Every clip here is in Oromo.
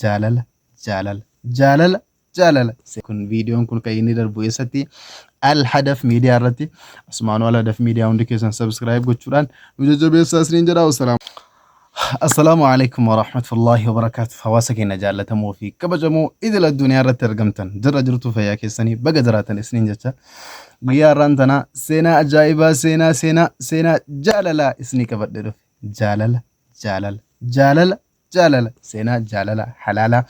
Jaalala jaalala jaalala jaalala. Kun viidiyoon kun kan inni darbu eessatti? Al Hadaf Miidiyaa irratti. Asumaanuu Al Hadaf Miidiyaa hundi keessan subscribe gochuudhaan nu jajjabeessaa isiniin jedha. Wassalaam. Assalaamu alaikum warahmatullaahi wabarakaatu. Hawaasa keenya jaallatamoo fi kabajamoo idil addunyaa irratti argamtan jirra jirtu fayyaa keessanii baga jiraatan isiniin jecha. Guyyaa har'aan tana seenaa ajaa'ibaa seenaa seenaa seenaa jaalalaa isinii qabadhe dhufe. Jaalala jaalala jaalala jaalala seenaa jaalala halaalaa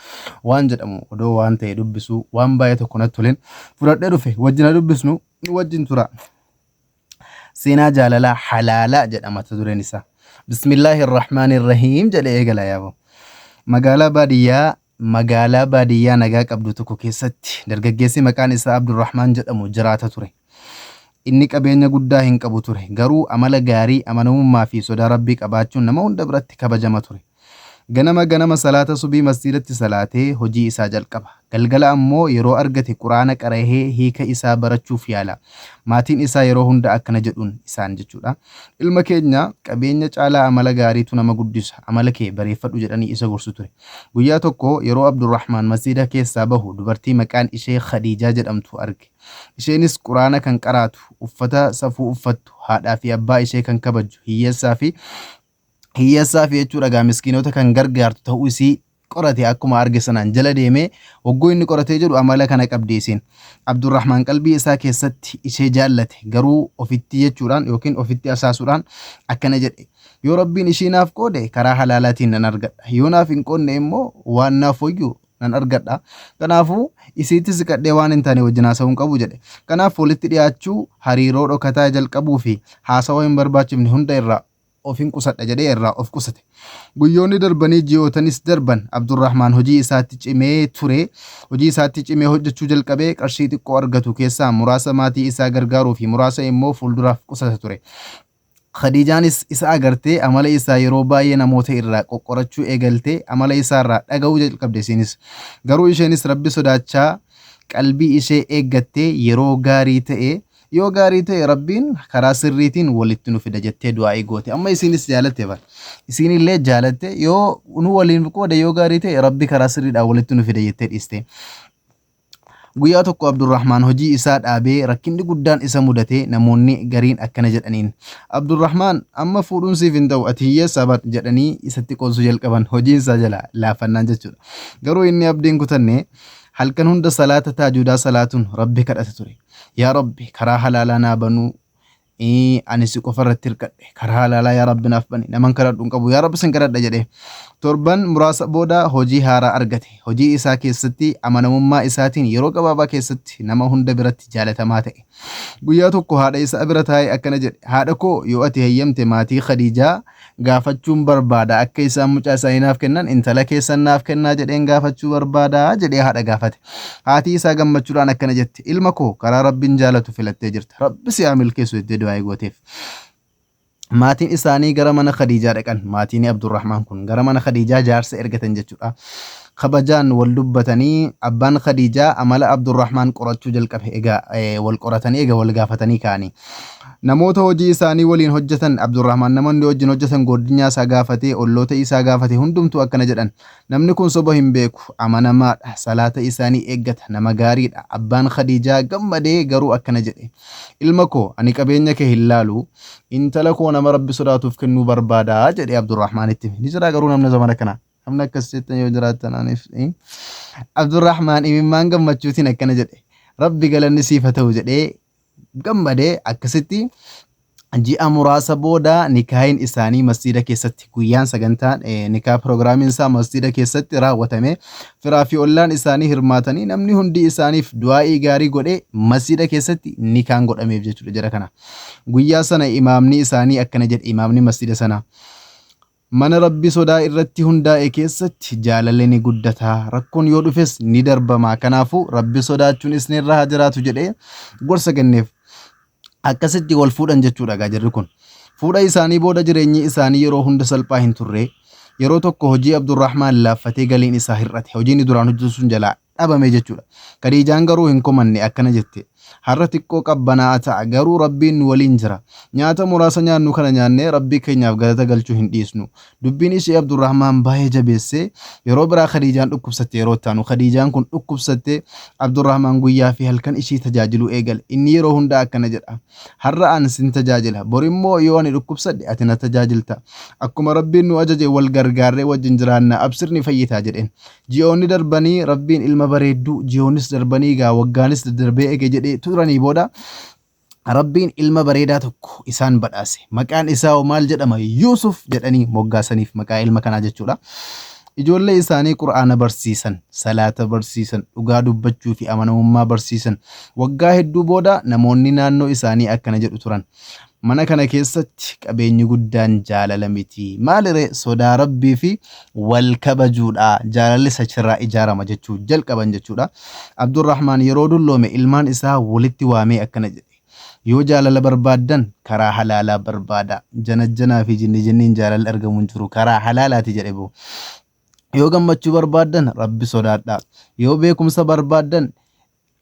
waan jedhamu odoo waan ta'e dubbisuu waan baay'ee tokko natti toleen fudhadhee dhufe wajjin haa dubbisnu nu wajjin tura. Seenaa jaalalaa halaalaa jedha mata dureen isaa. Bismillaahi Irrahmaani Irrahiim jedhee eegala yaaboo. Magaalaa baadiyyaa magaalaa baadiyyaa nagaa qabdu tokko keessatti dargaggeessi maqaan isaa Abdurrahmaan jedhamu jiraata ture. Inni qabeenya guddaa hin qabu ture, garuu amala gaarii, amanamummaa fi sodaa Rabbii qabaachuun nama hunda biratti kabajama ture. Ganama ganama salaata subii masjiidatti salaatee hojii isaa jalqaba. Galgala ammoo yeroo argate Qur'aana qarahee hiika isaa barachuuf yaala. Maatiin isaa yeroo hunda akkana jedhuun, isaan jechuudha. Ilma keenya, qabeenya caalaa amala gaariitu nama guddisa, amala kee bareeffadhu jedhanii isa gorsu ture. Guyyaa tokko yeroo Abdurrahmaan masjiida keessaa bahu dubartii maqaan ishee Khadiijaa jedhamtu arge. Isheenis Qur'aana kan qaraatu, uffata safuu uffattu, haadhaa fi abbaa ishee kan kabajju, hiyyeessaa fi hiyyeessaa fi jechuudha gaa miskiinota kan gargaartu ta'uu isii qorate akkuma arge sanaan jala deemee hogguu inni qoratee jedhu amala kana qabdi isiin. Abdurrahmaan qalbii isaa keessatti ishee jaallate garuu ofitti jechuudhaan yookiin ofitti asaasuudhaan akkana jedhe. Yoo Rabbiin ishii naaf qoode karaa halaalaatiin nan argadha. Yoo naaf hin qoodne immoo waan naaf wayyu nan argadha. Kanaafuu isiitti siqadhee waan hin taane wajjin haasa'uu hin qabu jedhe. Kanaaf walitti dhiyaachuu, hariiroo dhokataa jalqabuu fi haasawa hin barbaachifne hunda irraa ofin qusadha jedhee irraa of qusate. Guyyoonni darbanii ji'ootanis darban Abdurrahmaan hojii isaatti cimee ture. Hojii isaatti cimee hojjechuu jalqabee qarshii xiqqoo argatu keessaa muraasa maatii isaa gargaaruu fi muraasa immoo fuulduraaf qusata ture. Khadiijaanis isa agartee amala isaa yeroo baay'ee namoota irraa qoqqorachuu eegaltee amala isaa irraa dhaga'uu jalqabde isiinis. Garuu isheenis Rabbi sodaachaa qalbii ishee eeggattee yeroo gaarii ta'e yoo gaarii ta'e Rabbiin karaa sirriitiin walitti nu fida jettee du'aa'ii goote. Amma isiinis jaalatte bar. Isiinillee jaalatte yoo nu waliin qoode yoo gaarii ta'e Rabbi karaa sirriidhaan walitti nu fida jettee dhiiste. Guyyaa tokko Abdurrahmaan hojii isaa dhaabee rakkinni guddaan isa mudatee namoonni gariin akkana jedhaniin. Abdurrahmaan amma fuudhuun siif hin ta'u ati hiyyeessa bar jedhanii isatti qoosuu jalqaban hojiin isaa jala laaffannaan jechuudha. Garuu inni abdii hin kutanne halkan hunda salaata taajuudaa salaatuun Rabbi kadhata ture. Yaa Rabbi karaa halaalaa naa banuu ani si qofa irratti hirkadhe karaa halaalaa yaa Rabbi naaf bani naman kadhadhu hin qabu yaa Rabbi sin kadhadha jedhe. Torban muraasa booda hojii haaraa argate. Hojii isaa keessatti amanamummaa isaatiin yeroo gabaabaa keessatti nama hunda biratti jaalatamaa ta'e. Guyyaa tokko haadha isaa bira taa'ee akkana jedhe. Haadha koo yoo ati heyyamte maatii Khadiijaa gaafachuun barbaada akka isaan mucaa isaanii naaf kennan intala keessan naaf kennaa jedheen gaafachuu barbaada jedhee haadha gaafate. Haati isaa gammachuudhaan akkana jette ilma koo karaa Rabbiin jaalatu filattee jirta Rabbi si haa milkeessu jettee du'aa'ii gooteef. Maatiin isaanii gara mana Khadiijaa dhaqan. Maatiin Abdurrahmaan kun gara mana Khadiijaa jaarsa ergatan jechuudha. Kabajaan wal dubbatanii abbaan Khadiijaa amala Abdurrahmaan qorachuu jalqabe. Egaa wal qoratanii egaa wal gaafatanii ka'anii. Namoota hojii isaanii waliin hojjetan Abdurrahmaan namoonni wajjin hojjetan goordinyaa isaa gaafatee olloota isaa gaafate hundumtuu akkana jedhan. Namni kun soba hin beeku, amanamaadha, salaata isaa ni eeggata, nama gaariidha. Abbaan Khadiijaa gammadee garuu akkana jedhe. Ilma koo ani qabeenya kee hin laalu, intala koo nama Rabbi sodaatuuf kennuu barbaada jedhee Abdurrahmaanitti hime. Ni jira garuu namni zamana kana. Namni akkas jettan yoo jiraattan aniif. Abdurrahmaan imimmaan gammachuutiin akkana jedhe. Rabbi galanni siif haa ta'u jedhee gammadee akkasitti ji'a muraasa booda nikaahin isaanii masjiida keessatti guyyaan sagantaan nikaa piroogiraamiin isaa masjiida keessatti raawwatame firaa fi ollaan isaanii hirmaatanii namni hundi isaaniif du'aa'ii gaarii godhee masjiida keessatti nikaan godhameef jechuudha jara kana. Guyyaa sana imaamni isaanii akkana jedhe imaamni masjiida sanaa. Mana Rabbi sodaa irratti hundaa'e keessatti jaalalli ni guddata, rakkoon yoo dhufes ni darbama. Kanaafuu Rabbi sodaachuun isinirra haa jiraatu jedhee gorsa kenneef. Akkasitti wal fuudhan jechuudha egaa jarri kun. Fuudha isaanii booda jireenyi isaanii yeroo hunda salphaa hin turre. Yeroo tokko hojii Abdurrahmaan laaffatee galiin isaa hir'ate. Hojii inni duraan hojjetu sun jalaa dhabame jechuudha. Kadiijaan garuu hin komanne akkana jette. Har'a xiqqoo qabbanaa'aa ta'a, garuu Rabbiin nu waliin jira. Nyaata muraasa nyaannu kana nyaannee Rabbii keenyaaf galata galchuu hin dhiisnu. Dubbiin ishee Abdurrahmaan baay'ee jabeesse. Yeroo biraa Khadiijaan dhukkubsatte yeroo itti aanu Khadiijaan kun dhukkubsatte Abdurrahmaan guyyaa fi halkan ishii tajaajiluu eegale. Inni yeroo hundaa akkana jedha. Har'a an sin tajaajila, bor immoo yoo ani dhukkubsadhe ati na tajaajilta. Akkuma Rabbiin nu ajaje wal gargaarree wajjin jiraanna, absir ni fayyitaa jedheen. Ji'oonni darbanii Rabbiin ilma bareedduu, ji'oonnis darbanii egaa waggaanis daddarbee ege jedhee turanii booda Rabbiin ilma bareedaa tokko isaan badhaase. Maqaan isaa hoo maal jedhama? Yuusuf jedhanii moggaasaniif maqaa ilma kanaa jechuudha. Ijoollee isaanii Qur'aana barsiisan, salaata barsiisan, dhugaa dubbachuu fi amanamummaa barsiisan. Waggaa hedduu booda namoonni naannoo isaanii akkana jedhu turan. Mana kana keessatti qabeenyi guddaan jaalala miti. Maaliree sodaa Rabbii fi wal kabajuudha. Jaalallis achirraa ijaarama jechuu jalqaban jechuudha. Abdurrahmaan yeroo dulloome ilmaan isaa walitti waamee akkana jedhe. Yoo jaalala barbaaddan karaa halaalaa barbaadaa. Janajjanaa fi jinni jinniin jaalalli argamu hin jiru. Karaa halaalaati jedhe boo. Yoo gammachuu barbaaddan Rabbi sodaadhaa. Yoo beekumsa barbaaddan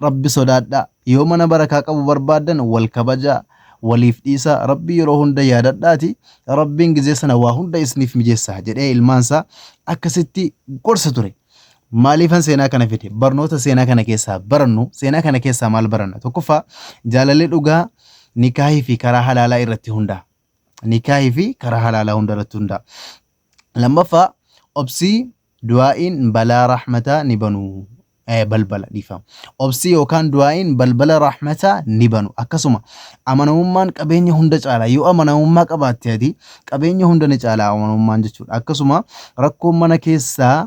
Rabbi sodaadhaa. Yoo mana barakaa qabu barbaaddan wal kabajaa, waliif dhiisaa, Rabbi yeroo hunda yaadadhaati Rabbiin gizee sana waa hunda isiniif mijeessa jedhee ilmaan isaa akkasitti gorsa ture. Maaliifan seenaa kana fide? Barnoota seenaa kana keessaa barannu, seenaa kana keessaa maal baranna? Tokkoffaa jaalalli dhugaa nikaahii fi karaa halaalaa irratti hundaa'a. Nikaahii fi karaa halaalaa hunda irratti hundaa'a. Lammaffaa obsii du'aa'iin balaa rahmataa ni banu. Balbala dhiifama. Obsii yookaan du'aa'iin balbala rahmataa ni banu. Akkasuma amanamummaan qabeenya hunda caala. Yoo amanamummaa qabaatte ati qabeenya hunda ni caala amanamummaan jechuudha. Akkasuma rakkoon mana keessaa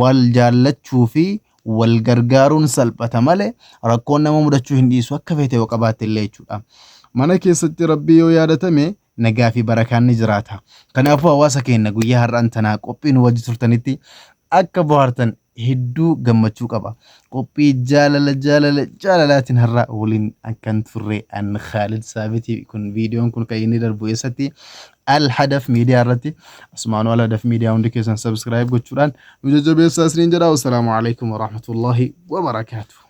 wal jaallachuu fi wal gargaaruun salphata malee rakkoon nama mudachuu hin dhiisu akka feete yoo qabaatte illee jechuudha. Mana keessatti Rabbii yoo yaadatame nagaa fi barakaan ni jiraata. Kanaafuu hawaasa keenya guyyaa har'aan tanaa qophii nu wajji turtanitti akka bohaartan hedduu gammachuu qaba. Qophii jaalala jaalala jaalalaatiin har'a waliin akkan turre an Khaalid Saabiti kun viidiyoon kun kan inni darbu eessatti Al Hadaf Miidiyaa irratti asumaanuu Al Hadaf Miidiyaa hundi keessan subscribe gochuudhaan nu jajjabeessaa isiniin jedha. Wassalaamu alaikum warahmatullahi wabarakaatuh.